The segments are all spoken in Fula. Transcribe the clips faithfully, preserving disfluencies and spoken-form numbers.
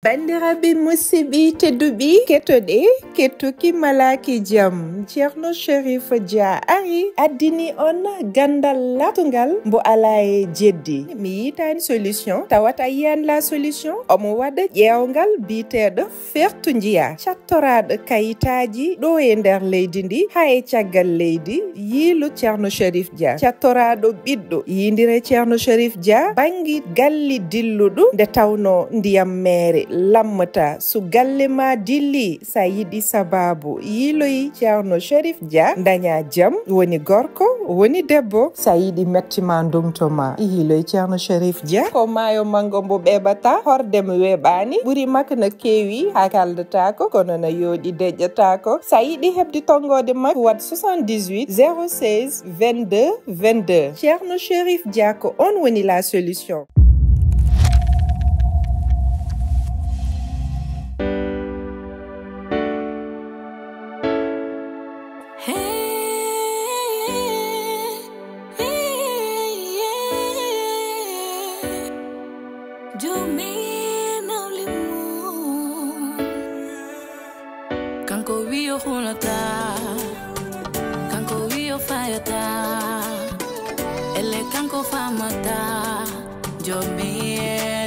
Banndiraaɓe musidɓe tedduɓe, kettoɗe, kettuki malaaki jam. Ceerno Cherif Dia ari, addini on ganndal laatungal mbo alaa e jeddi. Mi yiitaani solution, tawata yiyan la solution, omo waɗa ƴeewngal biyeteeɗo Fertu Njiya, cattoraaɗo kayitaaji ɗo e nder leydi ndi, haa e caggal leydi, yiilu Ceerno Cherif Dia, cattoraaɗo ɓiɗɗo, yiindire Ceerno Cherif Dia, banngi galli dilluɗo nde tawnoo ndiyam meere lammata. So galle ma dilli, sa yiɗi sabaabu, yiiloyi Ceerno Cherif Dia, ndaña jam, woni gorko, woni debbo, sa yiɗi metti ma ndumto ma, yiiloyi Ceerno Cherif Dia. Ko maayo manngo mbo ɓeɓata, horde mo weeɓaani, ɓuri makko no keewi, haa kaldataako, kono no yooɗi deƴƴataako. Sa yiɗi heɓde tonngoode makko, waɗ soixante-dix-huit zéro seize vingt-deux vingt-deux. Ceerno Cherif Dia, ko on woni la solution. Jomi nawli mum. Kanko wi o hulata, kanko wi o fayata, elle kanko famata. Jomi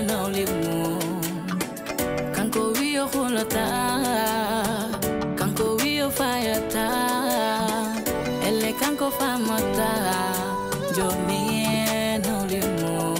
nawli mum. Kanko wi o hulata, kanko wi o fayata, elle kanko famata. Jomi nawli mum.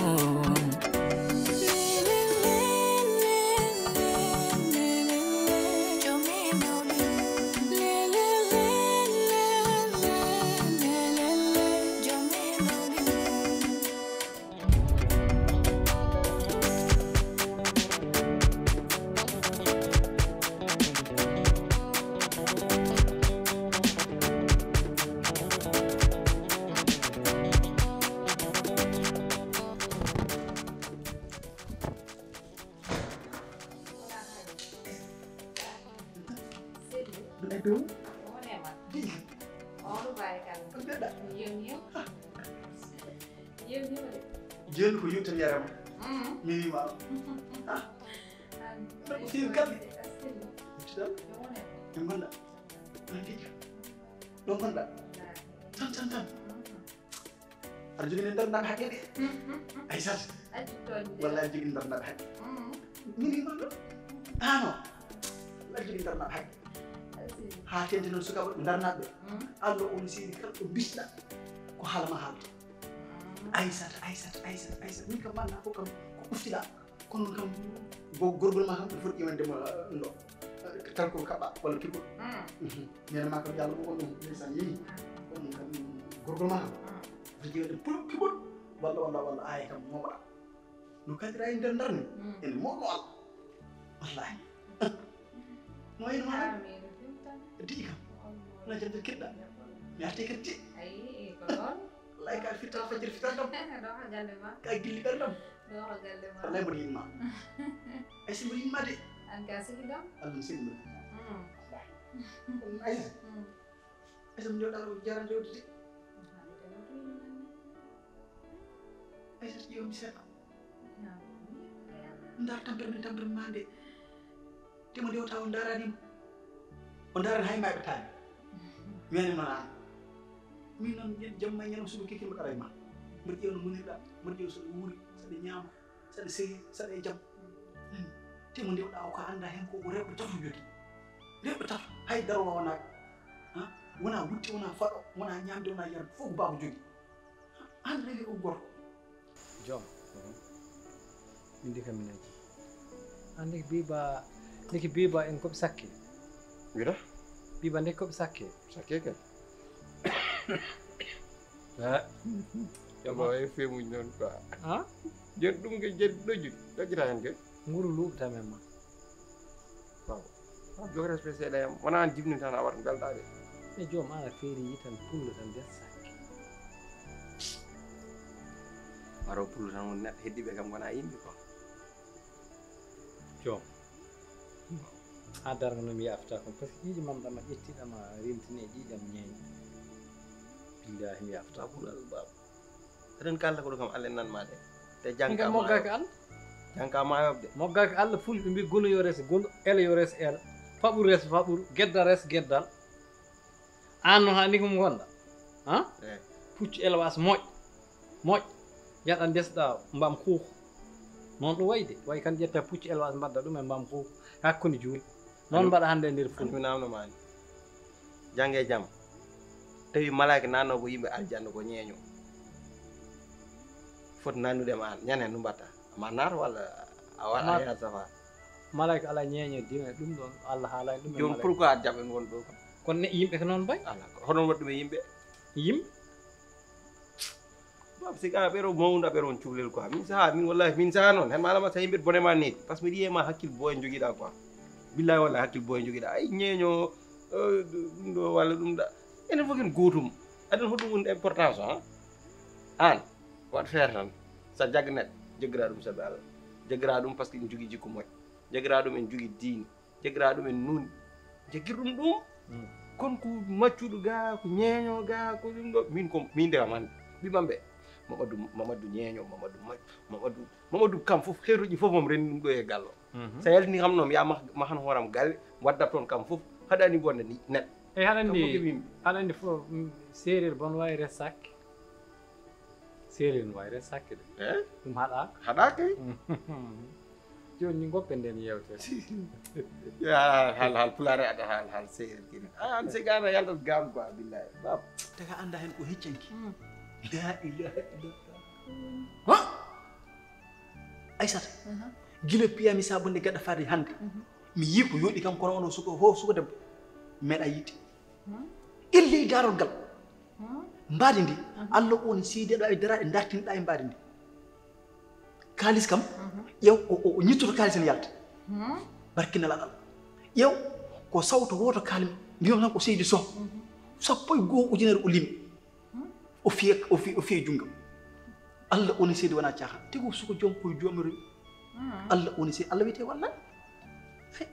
Jooni ko yewtere yarama. Mi wiima. Ko sir kalde. Tital. Ɗo ngonɗa. Ɗo ngonɗa. Tan tan tan. Aɗa jogii ndarnaaɓe haqqe de. Aysata. Wallaahi aɗa jogii ndarnaaɓe haqqe. Min e ma ɗo. Ano. Aɗa jogii ndarnaaɓe haqqe. Haa teeŋti noon sukaaɓe ndarnaaɓe. Allah on seedi kala ɗo bisɗa ko haala ma haalta. Aysata, Aysata, Aysata, Aysata. Min kam manna ko kam ko ɓuftiɗa. Kono kam go- gorgol ma kam foti ƴewande ma ɗo. Tan ko kaɓɓa walla pigol. Nene ma kam yalla ko ɗum ndeysaan yini. Kono kam gorgol ma kam foti ƴewande pul pigol walla walla walla aaya kam moɓa. No kandira e nder darni ene moɗno Allah. Wallahi. No en ma. Di'i kam. Na jande kiɗɗa. Mi arti kadi. Ayi ko ɗon. Wallahi ka fitta fajir fitta kam. Ɗo ha galle ma. Ka gilli ɓerdam. Ɗo ha galle ma. Wallahi mboɗo yinma. Ay si mboɗo yinma de. An ka sigi ɗon. Allah sigi mboɗo yinma. Ay. Ay so mi jooɗaano ko jara jooɗude. Ay so ƴeewmi seeɗa. Ndar tampere min tampere ma nde. Te mo ndewta o ndaraani mo. O ndaraani hay maɓɓe taani. Mi wiyani ma an. Min noon yen jamma e ñalawma suba kikki mbaɗa e ma. Mbaɗa ƴeew no munirɗa, mbaɗa ƴeew so ɗo wuuri, so ɗo ñaama, so ɗo sehi, so ɗo e jam. Te mo ndewɗa o ko annda heen ko rewɓe tato jogii. Rewɓe tato, hay daro wonaa, ha? Wonaa wutte, wonaa faɗo, wonaa ñaamde, wonaa yarde, fof ko baaba jogii. An rewi o gorko. Joom. Min de kam mi naji. An ndeke biba, ndeke biba en koɓe sakke. Wira? Biba ndeke koɓe sakke. Sakke kay. Ha? Jama e femuji noon quoi. Ha? Jen ɗum ke jen ɗoji. Ɗojita hen ke. Nguru luɓta men ma. Waaw. Jogo respect seeɗa yam. Wona an jibni tan a wata belɗa de. E joom an a feeri yitan pullo tan nder sakke. Waro pullo tan woni neɗɗo heddiɓe kam wona yimɓe quoi. Joom. A darga no mi yafta kon parce que ƴiƴi mam ɗama ƴetti ɗama rentini e ƴiƴam ñeeñi. Billahi mi yafta. Abul albab. Eɗen kalda ko ɗum kam Allah en nan ma de. Te jang kam moggaka Allah. Janka ma yoɓde. Moggaaki Allah, fulɓe mbi gunu yo res gunu, elo yo res elo, faɓuru res faɓuru, geddal res geddal. Aan no haa ni ko mo ngonɗa? Ha? Eh. Puccu elwas moƴƴ, moƴƴ. Njaɗa ndesɗa mbam kuuku. Noon ɗum wayi de. Wayi kan ƴetta puccu elwas mbadda ɗum e mbam kuuku. Hakkunde juuɗe. Noon mbaɗa hannde e nder fulɓe. Andu namno mani. Jange jam. Tawi malaika nanno ko yimɓe aljanna ko ñeeño. Foti nannude ma aan. Ñande nu mbatta. Ma naar walla a wa-, a yaha safar. Malaika ala ñeeño dina ɗum ɗon. Allah haalani ɗum e malaika. Jooni pourquoi a jaɓen won ɗo kam? Kono ne yimɓe ko noon bay? Ala ko. Hono waɗi ɗum e yimɓe? Yimɓe? Bab, c'est quand ɓeɗo mawda ɓeɗo on cukalel quoi. Min saha, min wallahi, min saha noon. Hen malama sa yimɓe bone ma neti. Parce que mi riye ma hakkil boy jogiɗa quoi. Billahi wallahi hakkil boy jogiɗa. Ay ñeeño, eh, ɗum ɗo walla ɗum ɗa. Enen fof ken gotum. Aɗen hoɗum woni importance o, ha? An, waɗ feere tan. Sa jagga neɗɗo, jaggira ɗum sabi Allah. Jaggira ɗum parce que ene jogii jikku moƴƴo. Jaggira ɗum ene jogii diine. Jaggira ɗum en nuun. Jaggir ɗum ɗum. Mm. Kon ko maccuɗo ga, ko ñeeño ga, ko ɗum ɗo. Min ko, min de kam hannde. Ɓiɓɓam ɓe. Mamadou, Mamadou ñeeño, Mamadou maccu, Mamadou, Mamadou kam fof, xeetuji fof mom renndi ɗum ɗo e gallo. Mhm. Sa yaltini kam noon, ya ma, ma han hooram galle, waddat toon kam fof, haɗani bonde ni, neɗɗo. Eyi, haɗa anndi, kam fof ko min. Haɗa anndi fof, mm, seereer bon wawi res sakke. Seereer no wawi res sakke de. Eh? Ɗum haɗa? Haɗa kay. Jooni ni ngoppen nden yewtere. Ya, hal, hal pulaar e aɗa hal, hal seereer kadi. Ah, an sega ana yaltat gam quoi, billahi. Bab. Taga anda hen ko heccanki. Hmm. La ilaha illallah. Ha? Aysata. Mhm. Gila piyami sabunde gaɗa fade hande. Mhm. Mi yi ko yoɗi kam kono ono suko ho suko debbo. Meɗa yiɗi. Hmm? Ille darol gal. Hmm? Mbaadi ndi. Mhm. Allah woni seedeɗo e daraɗe dartinɗa e mbaadi ndi. Kaalis kam, mhm, ƴeew, o, o, o ñittoto kaalis ene yalta. Hmm? Barkinal Allah. Ƴeew, ko sawto wooto kaalmi, mbiyam tan ko Seydi Soh. Mhm. Sappo e goo ujunere o limi. Hmm? O fiye, o fiye, o fiye junngam. Allah woni seedi wona caaxaan. Tigi o suko joom koye joom rewi. Hmm. Allah woni seedi, Allah wiyete wallahi. He,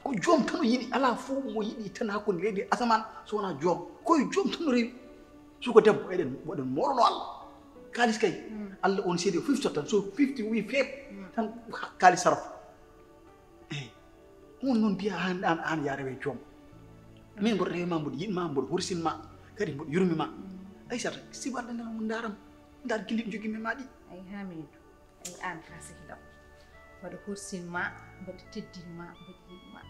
ko joom tan o yiɗi, alaa fof mo yiɗi tan hakkunde leydi e asamaan so wonaa joom. Koye joom tan o rewi. Suko debbo, eɗen, waɗen moolono Allah. Kaalis kay, hmm, Allah woni seedi o fiftoto tan. So fifti o wi feep, hmm, tan kaalis saraf. Eyi. On noon mbiya an, an, an ya rewe joom. Min mboɗo rewe ma, mboɗo yiɗ ma, mboɗo hursin ma, kadi mboɗo yurmi ma. Mm. Aysata, sibu Allah nana mo ndaram. Ndar gilli jogimi ma ɗi. Ay Hamidou, ay an ka sehil am. Mboɗo hursin ma, mboɗo teddin ma, mboɗo yiɗ ma.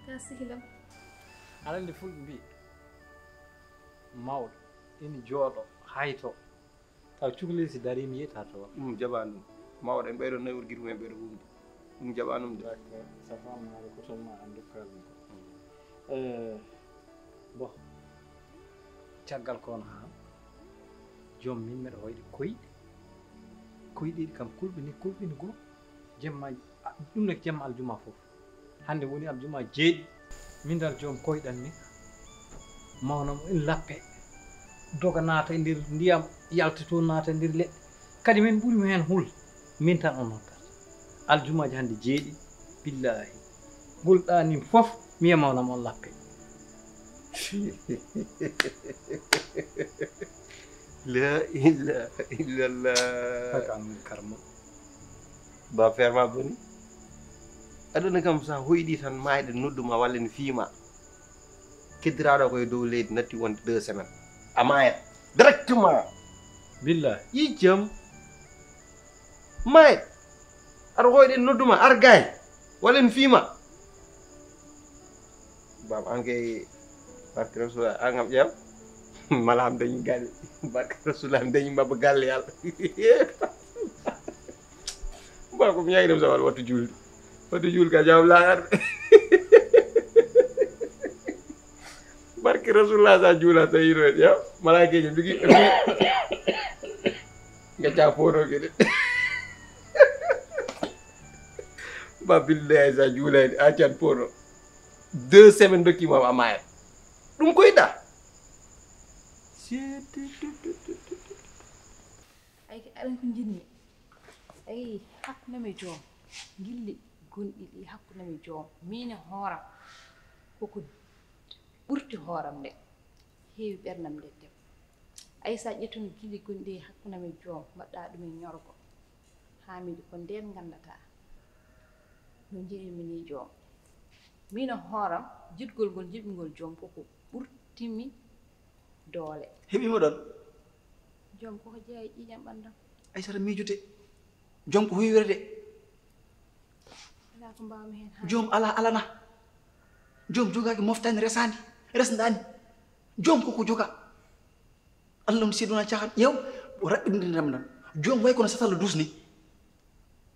Ka sehil am. Aɗa anndi fulɓe mbi, mawɗo ina jooɗo, hayto. Taw cukalel si darii mi yiyata toon. Ɗum jaɓaani ɗum. Mawɗo en ɓeyɗo naywude gite mumen ɓeyɗo wumde. Ɗum jaɓaani ɗum de. D'accord. Sa faamaali ko toon ma anndu ko kaalmi ko. Eh, bon. Caggal ko on haa joom min meɗa hoyɗi koyɗe. Koyɗe ɗiɗi kam kulɓini, kulɓini goo. Jemma, a, ɗum ne ko jemma aljuma fof. Hannde woni aljuma jeeɗi. Min dal joom koyɗam ni. Mawna mo en lappe. Doga naata e nder ndiyam, yalta toon naata e nder leɗɗe. Kadi min ɓuri mo heen hul. Min tan on hokkata. Aljumaaji hannde jeeɗi. Billahi. Ngol ɗaani fof, mi e mawna mo on lappe. La ilaha illallah. Haka an karma. Ba feere ma boni. Aduna kam sa hoyɗi tan maayɗo noddu ma walla ne fiima. Keddiraaɗo ko e dow leydi natti wonde deux semaines. A maayat directement. Billahi. Yi jam. Maayat. Aɗa hoyɗi noddu ma ar gaay. Walla ne fiima. Baba an kay barke Rasulullah an kam ƴeew. Mala am dañi galle. Barke Rasulullah mi dañi mbabba galle yalla. Ba ko mi yayi dem sawal wattu julde. Wattu julde ka jawab lagar. Barke Rasulullah sa juula sa yiro ya. Malaike je bigi. Nga ta foto gede. Ba billahi sa juula a can foto. Deux semaines dokkima a maaya. Ɗum koyɗa. Ay, aɗan ko jinmi. Ay, hakkunam e joom. Gilli gonɗi ɗi hakkunam e joom. Min e hooram. Koko ɓurti hooram nde. Heewi ɓernam nde debbo. Ay, sa ƴettuno gilli gonɗi hakkunam e joom, mbaɗɗa ɗum e ñorgo. Hamidou ko ndeen nganndata. No njiɗmi ni joom. Min e hooram, jiɗgol ngol njiɗmi ngol joom ko ko ɓurtimi doole. Heɓiima ɗoon. Joom koko jeyaa e ƴiiƴam ɓanndam. Aysata miijute. Joom ko huywirde. Alaa ko mbaawmi heen haalde. Joom alaa alana. Joom jogaaki moftaani resaani. Resndaani. Joom koko joga. Allah on seedi wonaa caaxaan. Ƴeew, o raɓɓiɗinde ndiyam ɗam. Joom wayi kono satalla duus ni.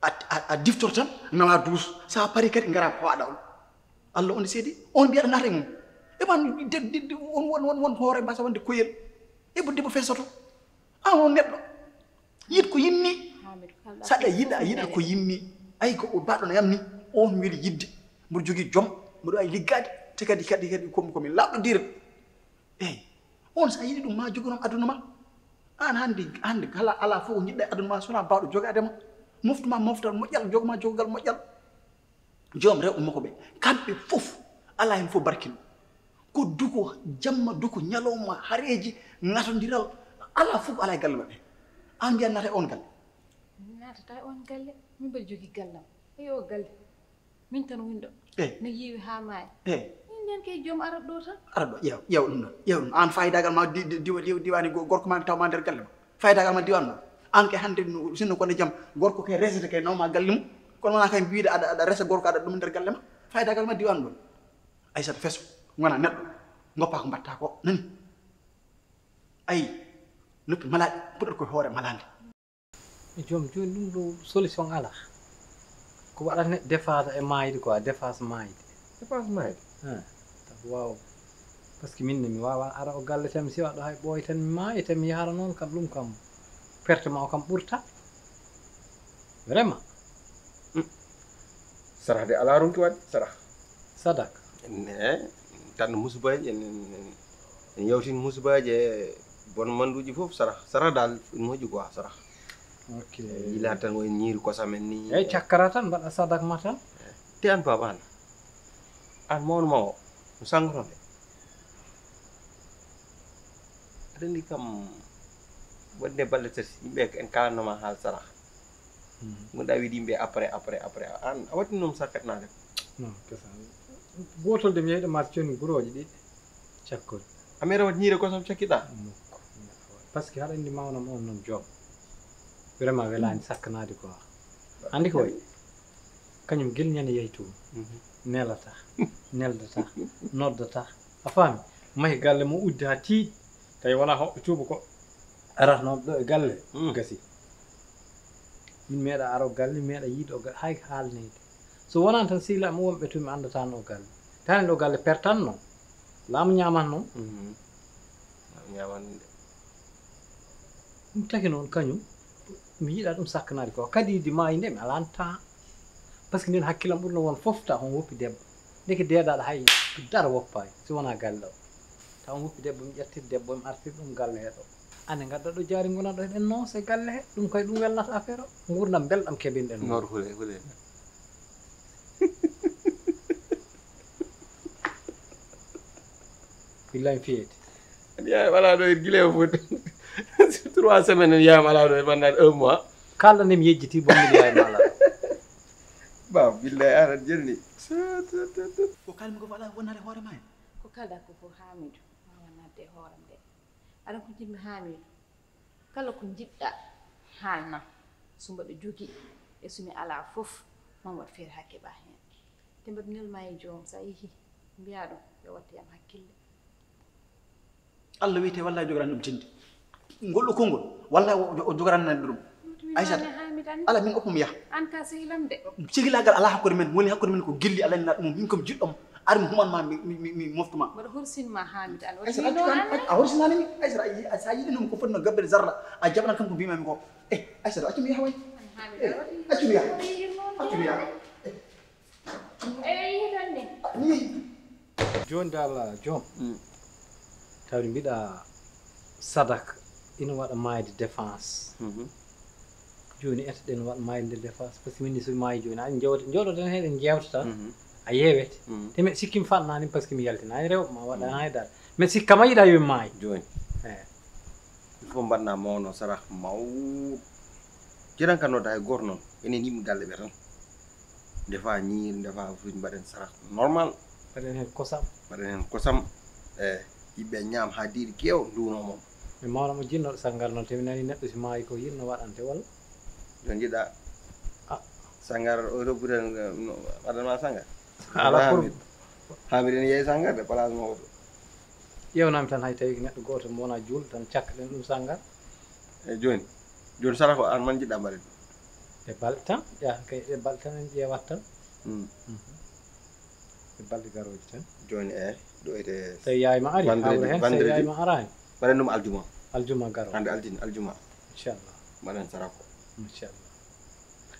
A, a, a diftor tan, nawa duus. So a parii kadi, ngara ko aɗa on. Allah on seedi, on mbiyaɗa naata e mum. E man, de, de, de, on, on, on, on hoore mbasa wonde koyel. E bo debbo fesoto. An on neɗɗo. Yiɗ ko yinni. Hamidou, kala saɗa yiɗa, yiɗa ko yinni. Ay ko o baɗo no yamni. On weli yidde. Mboɗo jogii joom, mboɗo ay liggaade. Te kadi, kadi, kadi, komi, komi laaɓɗo diir. Eyi, on so a yiɗi ɗum, ma jogonom aduna ma. An hannde, hannde kala alaa fof ko njiɗɗa e aduna ma, so wonaa baawɗo jogaade ma. Moftu ma moftal moƴƴal, jogo ma jogogal moƴƴal. Joom rewɓe makko ɓe, kamɓe fof, alaa heen fof barkinɗo. Ko duko jamma, duko ñalawma, hareeji, ŋatondiral, alaa fof ko alaa e galle maɓɓe. An mbiya naata e on galle. Mi naatata e on galle, min mbaɗi jogii gallam. Eyi o galle. Min tan woni ɗo. Eh. No yiiwi haa maayi. Eh. Min nden kay joom arat ɗo tan. Arat ɗo, ƴeew, ƴeew ɗum ɗon. Ƴeew ɗum. An faydagal ma di-, di-, diwa-, diwa-, diwaani go-, gorko ma taw ma nder galle ma. Faydagal ma diwan ɗo. An kay hannde no, sinno ko ne jam, gorko kay resete kay nawma galle mum. Kono wonaa kay mbiide aɗa, aɗa resa gorko aɗa ɗum nder galle ma. Faydagal ma diwan ɗon. Aysata feso, ngona neɗɗo. Ngoppa ko mbatta ko. Nani? Ayi, noppi malaaɗi, puɗɗat koye hoore malaande. E joom jooni ɗum ɗo solution alaa. Ko waɗata neɗɗo defaade e maayde quoi, defaas maayde. Defaas maayde? Hein, taw waaw. Parce que min ne mi waawaa ara o galle tan mi siwa ɗo hay ɓooy tan mi maaya tan mi yahara noon kam ɗum kam perte ma o kam ɓurta. Vraiment. Hmm. Sarax de alaa ronki waɗde, sarax. Sadak. Ne, tan musibaaji en, en, en yawtin musibaaji e bon manduuji fof, sarax. Sarax dal ina moƴƴi quoi, sarax. Ok. Yila tan ko en ñiiri kosam en ni. Eyi, cakkara tan, mbaɗa sadak ma tan. Te an baaba an, an mawɗo ma o, no sanngoto de. Aɗa anndi kam, waɗde balɗe tati, yimɓe en kaalanno ma haal sarax. Hmm. Gonɗa wiide yimɓe après, après, après. An, a waɗi noon sakkatnaade. Non, kesa. Gootol de mi yehi ɗo marché ni gurooje ɗiɗi. Cakkol. A meeɗa waɗ ñiire kosam cakkiɗa? Mukko. Parce que haɗa anndi mawnam on noon joom. Vraiment welaani sakkanaade quoi. Anndi ko wayi? Kañum gel ñande yahi toon. Mhm. Nelata, neldata, noddata. A faami? Mahi galle mum uddi haa tiiɗi. Tawi wonaa hoɓɓe tuuba ko. Arata noon ɗo e galle. Mm. Gasi. Min meeɗa aro galle, mi meeɗa yiido galle, hay haalneede. So wonaa tan sehilaaɓe am wonɓe toon mi anndataa no galle. Taani ɗo galle pertanno. Laamu ñaamatno. Mhm. Laamu ñaamatno de. Ɗum taki noon kañum, mi yiɗaa ɗum sakkanaade ko. Kadi idi maayi nde mi alaani temps. Parce que nden hakkillam ɓurno won fof ta on woppi debbo. Ndeke deedaaɗo hay dara woppaani, si wonaa galle o. Taw on woppi debbo, mi ƴettiri debbo, mi artiri ɗum galle he ɗo. Ane ngadda ɗo jaari ngona ɗo eɗen noose galle he. Ɗum koye ɗum welnata affaire o. Nguurndam belɗam keɓinɗen. Noor hule, hule. Billahi mi fiyete. Yaay wala ɗo e gile o foti. Trois semaines en yaama ala ɗo e banndaade un mois. Kalɗa nde mi yejjiti bon mbiɗa yaay ma ala. Ba billahi aran jenni. Ko kalmi ko wala wonare hoore ma en. Ko kalɗa ko fof Hamidou ma wonatde e hooram de. Aɗa ko jiɗmi Hamidou. Kala ko njiɗɗa haalnam, so mbaɗa jogii e so mi alaa fof, maa mi waɗ feere haa keɓaa heen. Te mbaɗa nelma e joom, so a yehii, mbiyaa ɗum yo waɗtu yam hakkille. Allah wiyetee wallaahi jogaani ɗum tinde. Ngol ɗo konngol, wallaahi o, o jogaani nanɗo ɗum. Aysata, ala min oppo mi yaha. An ka sehilam de. Sehilaagal alaa hakkunde men, woni hakkunde men ko gilli Allah nana ɗum, min ko mi jiɗɗo mo. Ar mi human ma mi, mi, mi, mi moftu ma. Mbaɗa horsini ma Hamidou Alwati. Aysata, accu an, a horsinaani mi. Aysata, a yi-, a, so a yiɗi noon ko foti no gabbere zarla, a jaɓana kam ko mbiymaa mi ko. Eh, Aysata, accu mi yaha way. Eh, accu mi yaha. Accu mi yaha. Eh. Jooni dal, joom. Mm. Tawde mbiɗa sadak ina waɗa maayde défense. Mhm. Jooni eto ɗen waɗ maayde nde défense, parce que min ni so maayi jooni, a jooɗo, jooɗoɗen heɗen jeewtata, mhm, a yeewete. Mhm. Te mbeɗa sikki mi faɗnaani, parce que mi yaltinaani rewɓe ma, waɗaani, mhm, hay dara. Mbeɗa sikka ma yiɗa yo mi maayi. Jooni. Eyi. Il faut mbaɗna mawno sarah mawɗo. Jiran ka nodda hay gooto noon. Enen yimɓe galle ɓe tan. Ndefa ñiiri, ndefa fof, mbaɗen sarax normal. Mbaɗen heen kosam. Mbaɗen heen kosam. E yimɓe ñaam haa diiɗi keew, nduuno moom. Mi mawna mo jinnooɗo sanngar noon, te mi nani neɗɗo si maayi ko yinno waɗante walla? Jooni njiɗɗa? Ah. Sanngar o to butel, no waɗanma sanngar? Ala pour- Haamir ene yeeyi sanngar de, place mawɗo. Ƴeewnami tan, hay tawi ko neɗɗo gooto mo wona juulɗo tan, cakkaɗen ɗum sanngar. E jooni, jooni sarax o an man njiɗɗa mbaɗen? Ɗe balɗe tan, ya kay, ɗe balɗe tan en ƴeewat tan. Hmm. Mhm. E balɗe garooji tan. Jooni e ɗo ete tawi yaay ma ari, vendredi, hawra heen so vendredi. Yaay ma araani. Mbaɗen ɗum aljuma. Aljuma garoo. Hannde aljin, aljuma. Inchallah. Mbaɗen sarax o. Inchallah.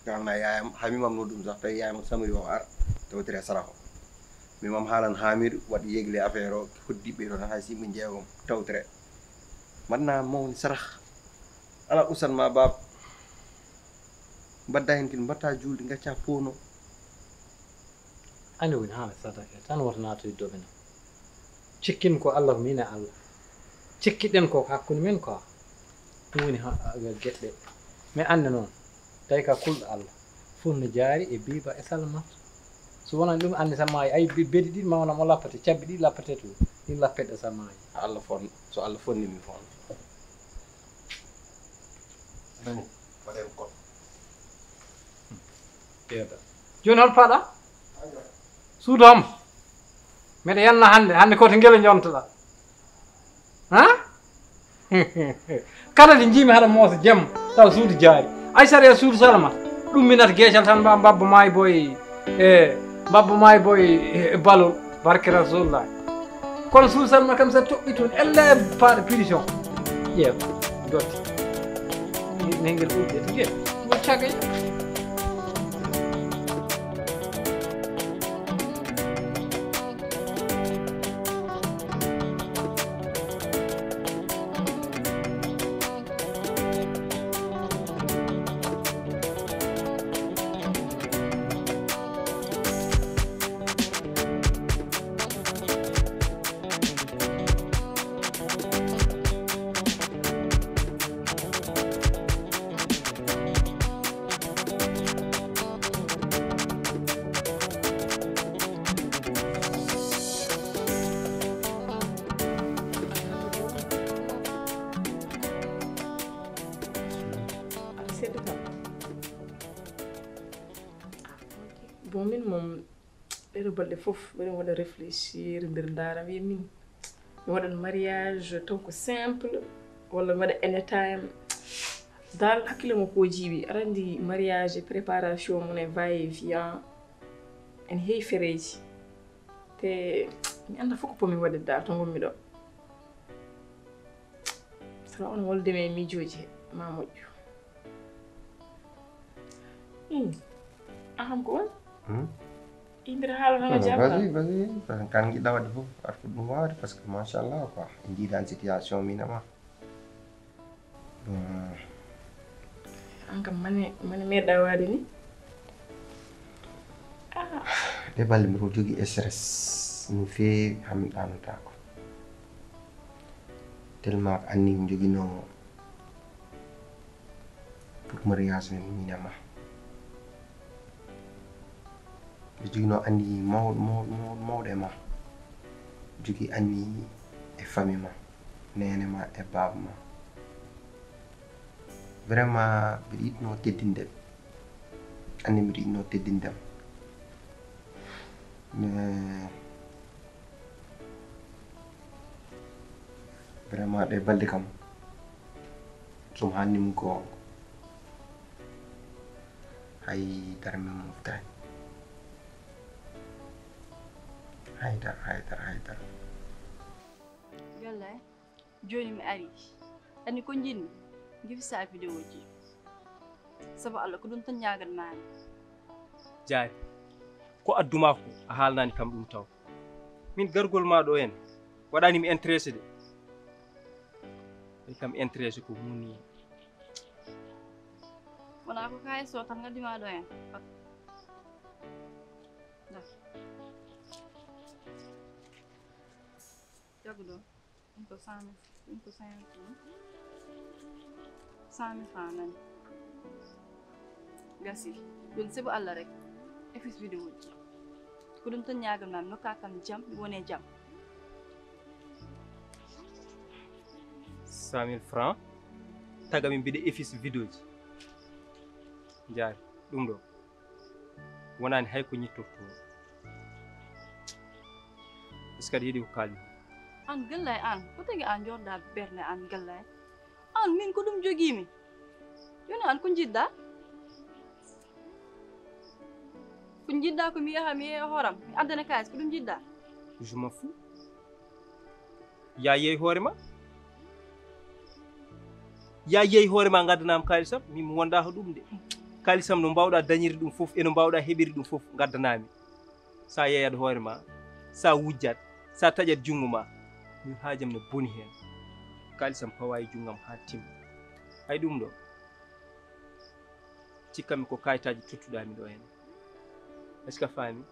Ngam na yaayam, haa mi mam no ɗum sax, tawi yaayam samiri o ar, tawtire sarax o. Mi mam haalan Haamir, waɗ yegle affaire o, hoddiɓe ɗon hay si yimɓe jeegom, tawtire. Mbaɗna mawni sarax. Ala usan ma baab. Mbadda heen kin, mbatta juulde, ngacca poono. Ani woni haala sadaka tan wota naatoyde domaine o. Cikkin ko Allah ko min e Allah. Cikkiɗen ko ko hakkunde men ko. Ɗum woni ha, ha, geɗe ɗe. Mais anne noon, tawi ka kulɗo Allah. Fof no jaari e Biiba e Salmat. So wonani ɗum, anne tan maayi, ay be-, beɗi ɗiɗi mawna mo lappate, cabbi ɗiɗi lappate to. Ɗin lappeɗe sa maayi. Allah fon-, so Allah fonni mi fon. Nani, waɗen kon. Ƴeewɗa. Jooni hol paɗa? Suudu am. Mbeɗa yanna hannde, hannde ko to ngele njontoɗa. Ha? Kala nde njiimi haɗa moosa jemma, tawa suudu jaari. Ay sara e suudu Salma, ɗum minata geecal tan mba-, mbabba maayi boy, e mbabba maayi boy e balol, barke Rasulullah. Kono suudu Salma kam sa toɓɓi toon, elle paaɗa prison. Ƴeew, dotti. Nengel ɓurɗe tigi. Mo cagay. Aɗa selli kam. Bon, min moom, ɗeɗo balɗe fof, mbeɗen waɗa réfléchir, nder ndaara, wiya min, mi waɗan mariage taw ko simple, walla mi waɗa anytime. Dal hakkille mo ko jiiɓi, aɗa anndi mariage e préparation mum e va et vient, en heewi fereeji. Te mi annda fof ko pomi waɗde dal to ngonmi ɗo. Sara on wolde mi e miijooji he, ma moƴƴu. Ii, an kam ko on? Hmm? Ii, mbiɗa haala tan a jaabata. Vas-y, vas-y. Kan njiɗɗa waɗde fof, aɗa foti ɗum waawde, parce que machallah quoi. En njiidan situation min e ma. Hmm. An kam mane, mane meeɗa waade ni? Ah. Ɗe balɗe mbiɗo jogii stress no feewi, haa mi ɗaanotaako. Tellement ko anni mi joginoo pour mariage men, min e ma. Mbiɗo joginoo anniye mawɗo, mawɗo, mawɗo, mawɗo e ma. Jogii anniye e famille ma, neene ma e baaba ma. Vraiment, mbiɗo yiɗnoo teddinde ɓe. Anni mbiɗo yiɗnoo teddinde ɓe. Mais vraiment, ɗe balɗe kam, so mi haalni mo goonga, hay dara mi moftani. Hay dara, hay dara, hay dara. Jooni mi ari. Anni ko njiɗmi, ngifisa vidéo ji. Sabu Allah, ko ɗum tan ñaagatmaami. Jaari, ko adduma ko a haalnaani kam ɗum taw. Min gargol ma ɗo en, waɗaani mi intéressé de. Waɗi kam intéressé ko muni. Wonaa ko kaalis o tan ngaddi ma ɗo en. Dah. Jaggu ɗo. Ɗum ko cent mille, ɗum ko cinq mille francs. Cent mille francs nani. Gasi. Ɗum sibu Allah rek. Effice vidéo ji. Ko ɗum tan ñaagal maa mi, nokkaa kam jam, mi wone jam. Cent mille francs, taga min mbiɗa effice vidéo ji. Jaari, ɗum ɗo wonaani hay ko ñittortoo. Est-ce que aɗa yiɗi ko kaalmi? Aan gallay aan, ko tagi aan njooɗdaa ɓernde aan gallay? Aan min ko ɗum jogiimi. Jooni aan ko njiɗɗaa? Ko njiɗɗaa ko mi yaha, mi yeeya hooram, mi addana kaalis, ko ɗum njiɗɗaa? Je m'en fous. Ya yeey hoore ma. Ya yeey hoore ma ngaddanaam kaalisam, min mi wondaa ko ɗum de. Kaalisam no mbaawɗaa dañirde ɗum fof, e no mbaawɗaa heɓirde ɗum fof, ngaddanaa mi. Sa yeeyat hoore ma, sa wujjat, sa taƴat junngo ma, min haajam no boni heen. Kaalisam pawa e junngam haa timmi. Hay ɗum ɗo, cikkanmi ko kayitaaji tottuɗaa mi ɗo heen. Est-ce que a faami?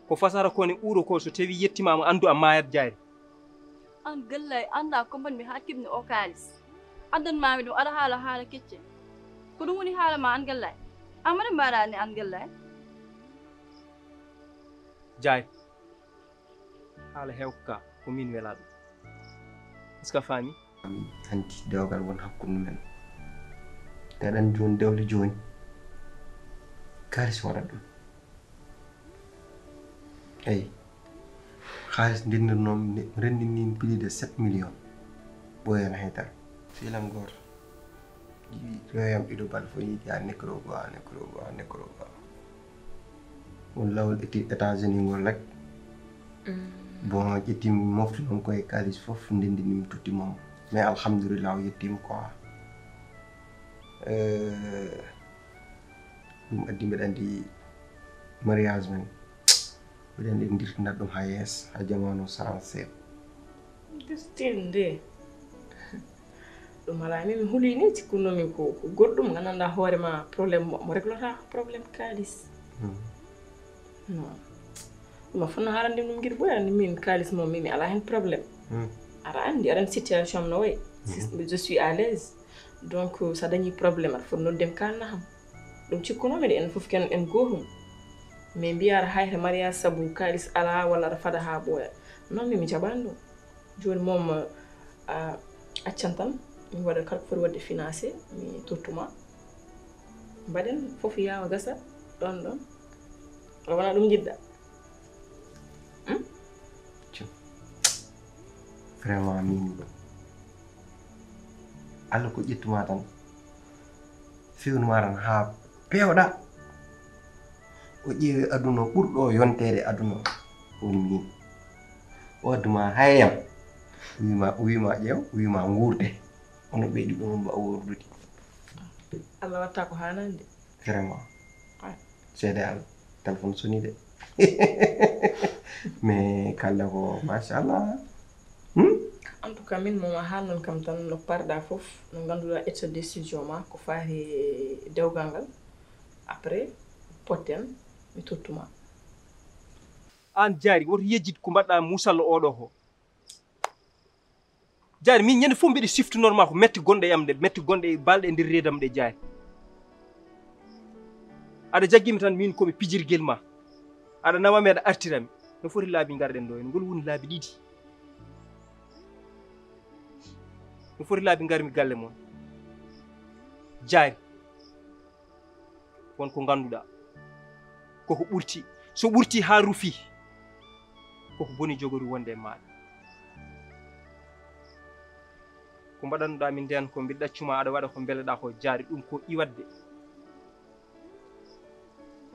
Ko fasara ko ne ɓuuro ko, so tawi yettimaama, anndu a maayat Jaari. Aan gallay anndaa ko mbaɗmi haa keɓmi o kaalis. Addan maa mi ɗum, aɗa haala haala kecce. Ko ɗum woni haala ma aan gallay? Aan mbaɗa mbaɗa ni aan gallay? Jaari. Haala heewka ka, ko min welaaɗo. Est-ce que a faami? Hanti dewgal won hakkunde men. Te aɗa anndi jooni dewle jooni, kaalis waɗat ɗum. Eyi, kaalis ndenndirnoomi nde, renndini mi plus de sept millions. Ɓooyaani hay dara. Fiilam gooto. Ɗiɗi, rewam ɗiɗo bal fof yiɗi a necro go, a necro go, a necro go. Won lawol Eti-, États-Unis ngol rek. Mm. Bon, ƴettimi mofte noon koye kaalis fof, ndenndini mi totti mo. Mais alhamdulillah, o yettiima quoi. Euh, ɗum addi mbeɗa anndi mariage men. Mbeɗa anndi en dirtinat ɗum haa yeeso, haa jamaanu saranse. Dirtinde. Ɗum alaa, min mi huli ni, cikkunoomi ko, ko goɗɗum, nganndanɗaa hoore ma, problème mo, mo réglata ko problème kaalis. Hmm. Non. Ɗum a fotno haalande ɗum ngir boy, anndi min kaalis mo, min mi alaa heen problème. Hmm. Aɗa anndi, aɗa anndi situation am no wayi. Hmm. Si-, je suis à l'aise. Donc, so a dañii problème, aɗa foti nodde mi kaalna kam. Ɗum cikkunoomi de, en fof ken en gootum. Mais mbiyaa aɗa hayta mariage sabu kaalis alaa walla aɗa fada haa ɓooya. Non, min mi jaɓaani ɗum. Jooni moom, a accan tan, mi waɗa kala ko foti waɗde financé, mi tottuma. Mbaɗen fof yaawa gasa ɗon ɗon. Wala wonaa ɗum njiɗɗa? Hmm? Cim. Vraiment, min ɗo. Allah ko ƴettuma tan. Fewnuma tan haa peewɗa. O ƴeewi aduna ɓurɗo o yonteede aduna o. Woni min. O adduma hayam. O wiima, o wiima ƴeew, o wiima nguurde. Ono ɓeydi ɗum on mbaɗa wordude. Allah watta ko haanani de. Vraiment. Ay. Seede Allah. Téléphone soni de. Mais kala ko machallah. Hmm? En tout cas, min moom a haalnan kam tan no parɗa fof, no ngannduɗaa ƴetta décision ma ko faati dewgal ngal. Après, potten, mi tottuma. Aan Jaari, woto yejjit ko mbaɗɗa musallo oɗo ko. Jaari, min ñande fof mbiɗa siftunor ma ko metti gonɗe e am ɗe, metti gonɗe e balɗe e nder reedam ɗe, Jaari. Aɗa jaggimi tan min komi pijirgel ma. Aɗa nawa mi, aɗa artira mi. No foti laabi ngarɗen ɗo heen? Ngol woni laabi ɗiɗi. No foti laabi ngarmi galle mon. Jaari. Won ko ngannduɗaa. Koko ɓurti. So ɓurti haa rufi, koko boni jogori wonde e maaɗa. Ko mbaɗannoɗaa mi ndeen ko mbiɗa ɗaccuma aɗa waɗa ko mbeleɗaa ko, Jaari, ɗum ko iwat de.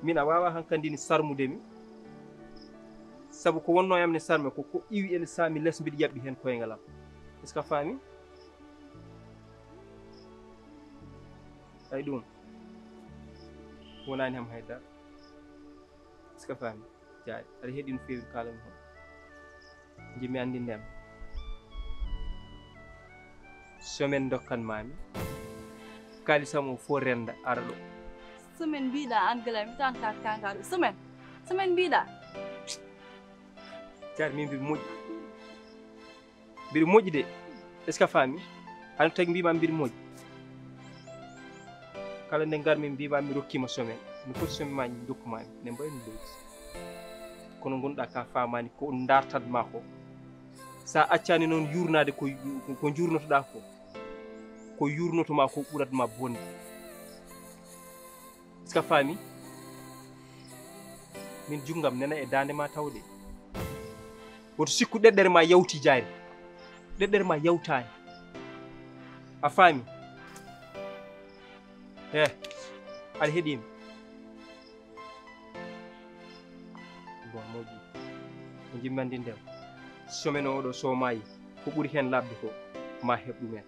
Min a waawaa hankandi ni sarmude mi. Sabu ko wonnoo e am ne sarme ko, ko iwi ene saami les mbiɗa yaɓɓi heen koyngal am. Est-ce que a faami? Ay ɗum. Wonaani ham hay dara. Est-ce que a faami? Jaari. Aɗa heɗi no feewi ko kaalanmi hon. Njiɗmi anndinde am. Semaine ndokkan maa mi. Kaalisam o fof rennda ara ɗo. Semaine mbiɗa aan gila mi tan ka kanga ɗo. Semaine. Semaine mbiɗa. Jaari min mbiɗa moƴƴi. Mbiɗa moƴƴi de. Est-ce que a faami? Hano tagi mbima mbiɗa moƴƴi. Kala nde ngarmi mbima mi rokkima some, no foti some ma dokku ma mi, ne mbayi no leydi. Kono gonɗa ka famani ko dartat ma ko. Sa accani noon yurnade ko, ko jurnotoɗa ko, ko yurnoto ma ko ɓurat ma bonde. Est-ce que a faami? Min junngam nena e daande ma tawde. Woto sikku ɗeɗɗere ma yawti jaari. Ɗeɗɗere ma yawtaani. A faami? He, aɗa heɗiimi? Bon, moƴƴi. Ko njimmandi nden. Someno oɗo somayi. Ko ɓuri heen laaɓde ko ma heɓ ɗumen.